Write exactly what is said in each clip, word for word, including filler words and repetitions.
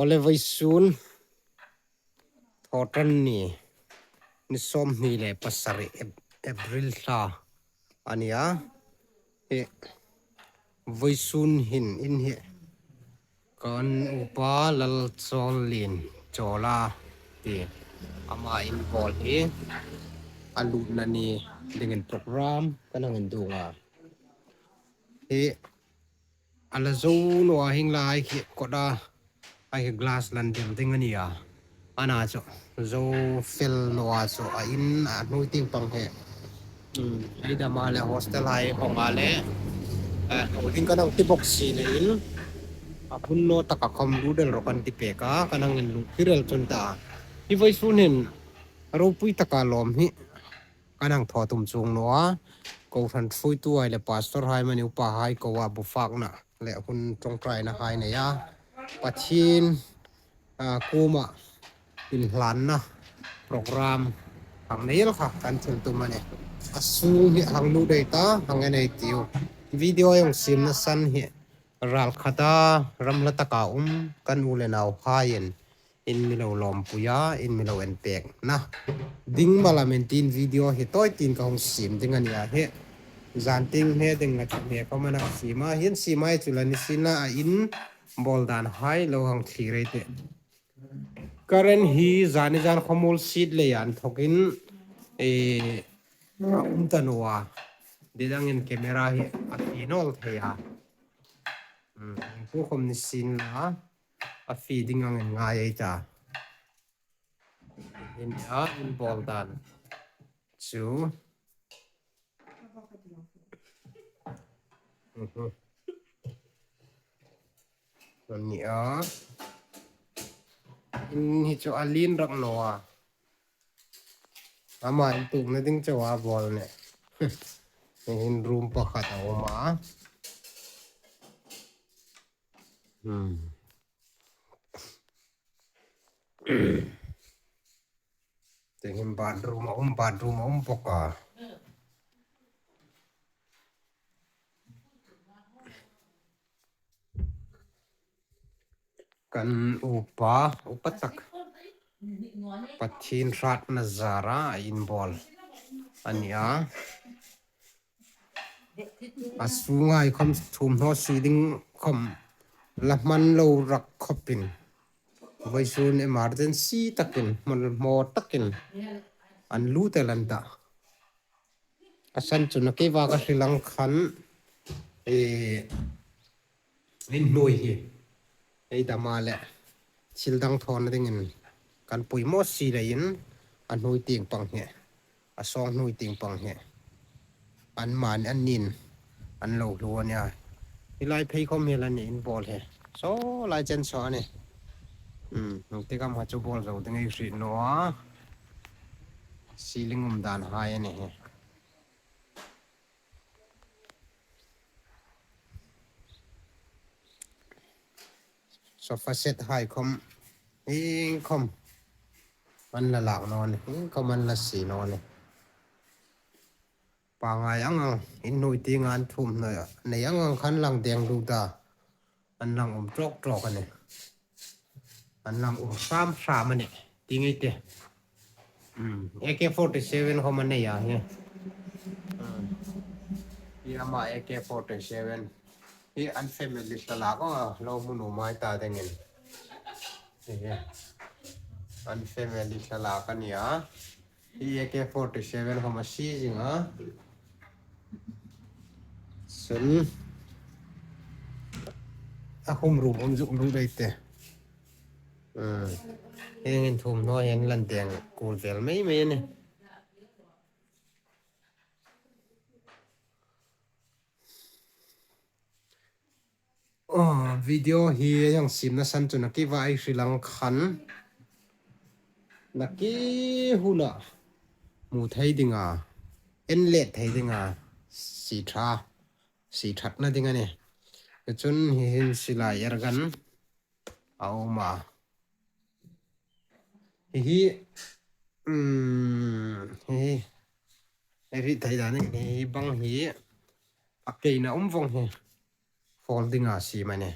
Awle, vawisun, Thawṭanni, ni sawmhni le pasari Ap-, April thla a nih a. Hi vawisun hin in hi kan upa Lalchawllien Chawla ti ama in bâwl hi a lutna ni dingin program kan hang intuok a. Hi a la zo naw a, hieng lai hi kawt a, a hi glass lan dil ding a nih a. Ana chu zo fel naw a chu a in a hnuoi tieng pang hi. Hmm, ei dam a le hostel hai hawng a le, eh, lo ding kan hang ti bawk si leiin, a hun naw taka khawm lut el rawh kan ti pek a, kan hang inlung tir el chun ta. Hi vawisun hin ropui taka lawm hi kan hang thaw tum chuong naw a. Kohran ṭhuoitu hai le pastor hai, mani upa hai ko a, bu fakna le hun ṭawngṭaina hai nei a, Pathien, a, kuoma inhlanna program hang nei el kha kan thil tum a nih. A sung hi hang lut ei ta, hang en ei tiu. Video hang siemna san hi ral khata ram hla taka um kan u le nau haiin in mi lo lawmpui a, in mi lo en pekna ding malin tiin video hi tawi tiin ka hung siem ding a nih a. Hi zan tieng hne ding a, hne khawm an siem a, hieng siem hai chu la ni sien la, a in bâwl dan hai lo hang thlir ei tih. Current hi zani zan khawmuol sit le an thokin, eh, a um ta naw a. Ti dangin camera hi a fi naw thei a. Hmm, tu khawm ni sien la, a fi ding ang in ngai ei ta. Hi a in bâwl dan chu. Mhm. A nih a. In hi chu a lien rak naw a. Ama intuokna ding chauh a bâwl a nih. Hi hin room pakhat a um a. Hmm. Tieng hin bathroom a um, bathroom a um bawk a. Kan upa, upa tak, Pathien hratna zara a in bâwl a nih a. A sunghai khawm thuomhnaw sie ding khawm la hman lo rak khawpin, vawisun emergency takin, hmawl hmaw takin an lut el an tah. A san chu nakie va ka hril ang khan, eh, in hnuoi hi ei dam a le thil dang thawna dingin kan pui maw si leiin, a hnuoi tieng pang hi, a sawng hnuoi tieng pang hi, an man an nin an lo hlu a nih a. Hi lai phei khawm hi la ni in bâwl hi. Saw lai chen saw a nih. Hmm, nung te kam ha chu bâwl zo ding ei hriet naw a. Ceiling um dan hai a nih hi. Sofa set hai khawm, ieng khawm an la lak naw a nih, ieng khawm an la sie naw a nih. Pangngai ang ang, in hnuoi tieng an thuom naw, nei ang ang khan lang deng lut a. An lang um tawk tawk a nih. An lang um hram hram a nih. Ti ngei ei tih. Hmm, A K forty-seven khawm a nei a hi. Hmm. Hi ama A K forty-seven. Hi an family thlalak a, lo hmu nuom ei ta dingin. Hi hi. An family thlalak a nih a. Hi A K forty-seven khawm a sie zing a. Sun. A hum rum um zuk lut ei tih. Hmm. Hieng hin thuomhnaw hin lan deng kul vel mei mei a nih. Oh, video hi a hang siemna san chu nakie va ei hril ang khan, nakie huna hmu thei dinga, en let thei dinga, sie ṭha, sie ṭhatna ding a nih. Chun hi hin silai er gan a um a. Hi hi, um, hi hi, ei hriet thei dan hi, hi bang hi, a keina um vawng hi, folding a siem a nih.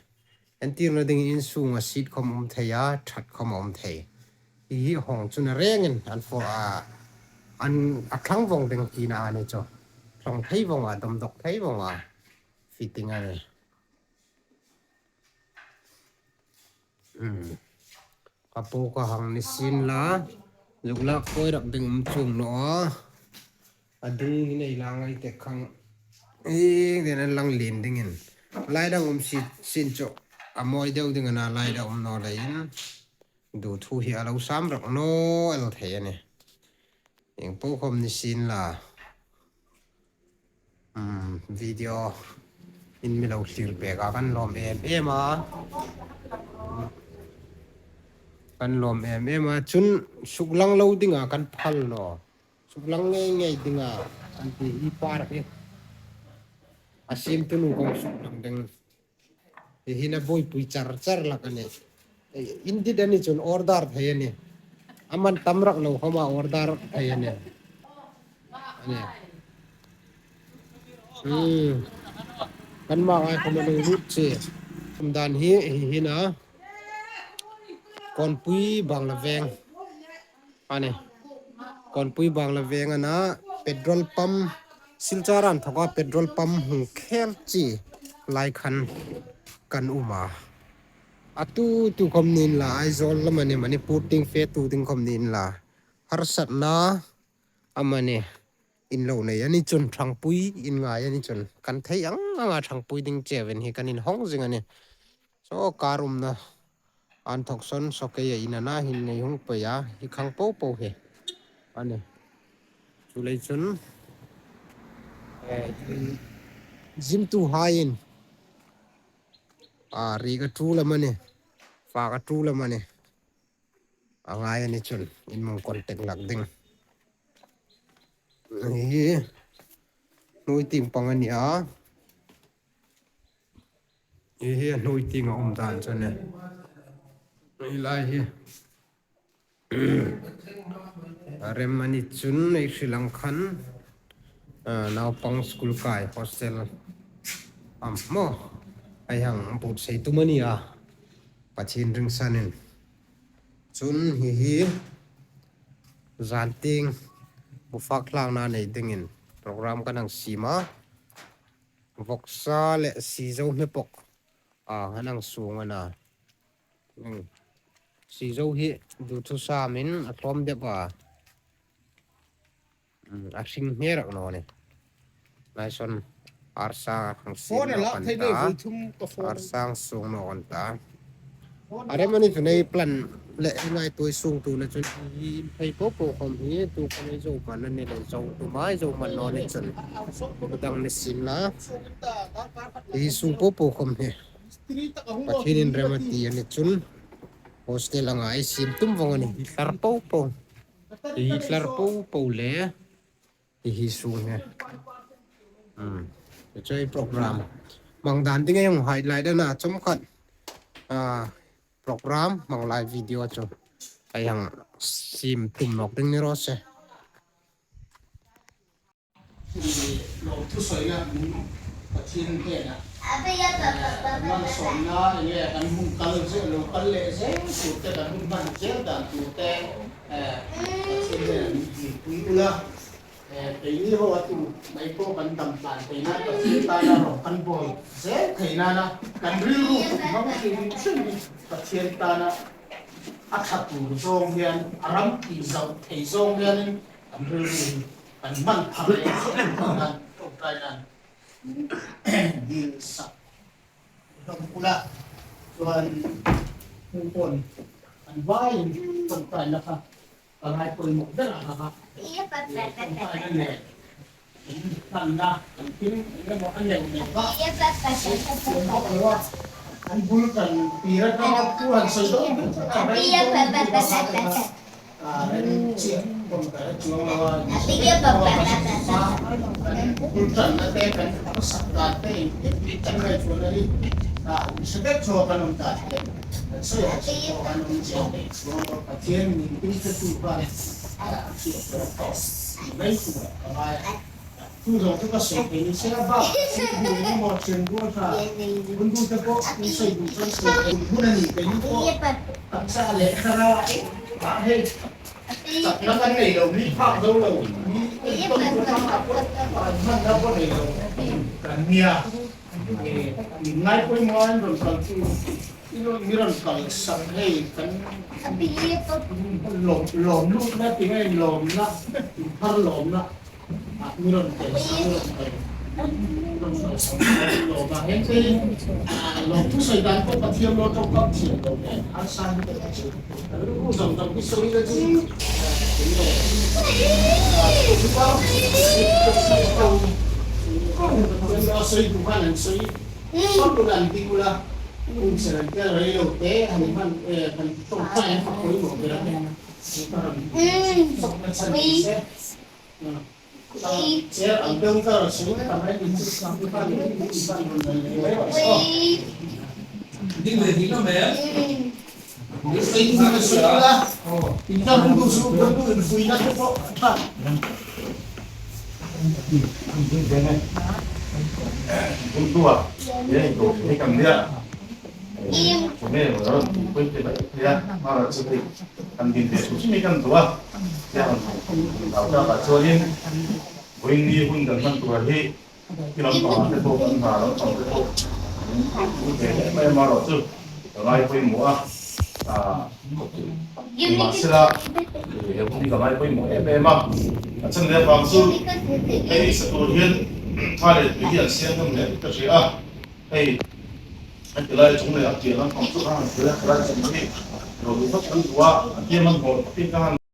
Entirna ding in sunga seat khom um thei a, ṭhat khom um thei. Hi hi hawng chun a rengin an fo a, an a thlang vong ding tina a ni chu. Thlang thei vong a, dawm dawk thei vong a. Fitting a ni. Hmm. Ka po ka hang ni sin la, zuk lak koi rak ding um chuong naw a. A dung hi nei la ngai tek khang. Eng den an lang lien dingin. Lai dang um si, sin chu. A mawi deu ding a na lai dang um naw leiin. Du thu hi a lo sam rak naw el thei a nih. Eng po khom ni sin la. Hmm, video in mi lo thlir pek a kan lawm em em a. Kan lawm em em a. Chun suklang lo dinga kan phal naw. Suklang ngei ngei dinga kan ti hi par hi. A siemtu nu kong suklang ding. Hi hi na buoipui char char lak a nih. Indeed a ni chun order thei a nih. A man tam rak lo khoma order thei a nih. A nih. Hmm. Kan ma ai khoma lo lut che. Kum dan hi, hi hi na. Kawnpui Bangla Veng. A nih. Kawnpui Bangla Veng a na petrol pump, Silchar an thoka petrol pump hung khel chi lai khan kan um a. A tu tu khom ni inla, Aizawl lam a ni, Manipur tieng fe tu ding khom ni inla. Harsatna amani in lo nei a ni chun ṭhangpui in ngai a ni chun kan thei ang anga ṭhangpui ding cheu in hi kan inhawng zing a nih. Saw kar umna an thawk sawn saw kei a in a na hin nei hung pei a, hi khang po po hi. A nih. Chu lei chun, eh, zimtuhaiin, a, rik a ṭul am a nih, fak a ṭul am a nih. A ngai a ni chun, in mong contact lak ding. Hi, hnuoi tieng pang a ni a. Hi hi a hnuoi tieng a um dan chu a nih. Hi lai hi. A rem a ni chun ei hril ang khan, a, naupang school kai hostel am maw. Ei hang buotsai tum a ni a. Pathien ringsanin. Chun hi hi zan tieng bu fak tlangna nei dingin program kan hang siem a. Vawksa le sizo hmepawk a, an hang sung a na. Hmm. Sizo hi duthusam in a tlawm dep a. Hmm, a hring hne rak naw nih. Nai sawn arsang a hang siem naw kan ta. Arsang sung naw kan ta. A rem a ni chun ei plan le ei ngaituo sung tu na chun hi phei po po khom hi tu khom ei zo man a ni le zo tu mai zo man naw ni chun. Dang ni sin la. Hi sung po po khom hi. Pathienin rem a ti a ni chun. Hostel anga ei siem tum vong a nih. Hi thlar po po. Hi thlar po po le. Hi hi sung hi. Hmm. Chu ei program. Mang dan ding ei hung highlight a na chom khat. A, program mang lai video chu. Ei hang siem tum nawk ding ni raw se. Lo thusawina, Pathien hnena, eh, malsawmna, enge kan hung kal zel, lo kal leh zel tur te, kan hung hman zel dan tur te, eh, Pathien hnena min hmangpui ula, eh, keini ho a tu mai po kan dam tlan theina, Pathien tana rawng kan bawl zel theina na, kan rilru hmang hrim hrim Pathien tana a ṭha tur zawng hian, a ram tih zauh thei zawng hianin, kan rilru hi kan man thar leh zel kan ṭawngṭaina dil sak hlawm ula. Chuan hmuhpawn kan vaiin ṭawngṭaina kha ka ngai pawimawh ber a kha. Ṭawngṭaina nen kan hmanna kan thil eng emaw a neu neu kha kan bawk lo a, kan bul kan tir aṭanga thu han sawi dawn dur a, a rei dawn dur a, a rem chiah khawm kan chuang lo a, bul ṭanna te kan hmasak dan te engkim kan ngaihtuahna hi, a, hre deuh thaw kan awm dan te kan sawi a, kan awm chiang te chuang lo, Pathian min tum te tu khan, a, a chiah tawh tawh mai tur a ngai a. Tu zawng chu ka sawi thei ni sela ba, sawi bu ni maw, chen bu kha. Hun bu te pawh, in sawi bu chuan sawi thei bu na ni te ni pawh. Taksa leh thara, a hei. Chakna kan nei lo, mi phak zo lo, mi tum tum a pawh, a hmanna pawh nei lo. Kan nia. Eh, ngai pawimawin rawn kal chu. I lo, mi rawn kal sak hei kan lawm, lawm lutna ti ngai, lawmna, har lawmna. A, mi rawn tel sak, mi rawn tel. Rawn kal sak, lawm a. Heng te, a, lawmthu sawi dan pawh ka thiam lo, ṭawngkam thiam lo. Eh, har san te ka chu. Lu zawng zawng hi sawi la chu. A, sawi duh khan an sawi. Sawi duh an ding ula. Kun se ran tel rei lo te, han man, eh, han tawng pa an ka pawimawh ber a. Ka ram. Sok ka chan ni se. Chair ang deuh ka raw sung, ka mai ding chu sang tu ka ni, ni sang run run ni mai raw sung. Ding le ding ka mai. Ding le ding ka mai. In ka rung du su, rung du in fui na ko. Rung du a. Ye, do, ye kam dia. Chumi lo rawh, pui te bai tia, mara chu ti, kan din te chu chumi kan tua. Tia kan, lau ta ka chuan in, vawiinni hun kan hman tur hi, i lam panga te pawh kan hna lam pang te pawh. Pui te mai mara chu, ka ngai pawimawh a. A, ni mah sela, he hun hi ka ngai pawimawh em em a. A chhan leh vang chu, hei sa tur hian, tha leh tui hi an siam hlawm leh ka hria a. Hei, a tilai chung leh a tiang lampang chu a han hril a, tilai chung hi lo duh vak kan duh a, a tiang lam haw takin ka han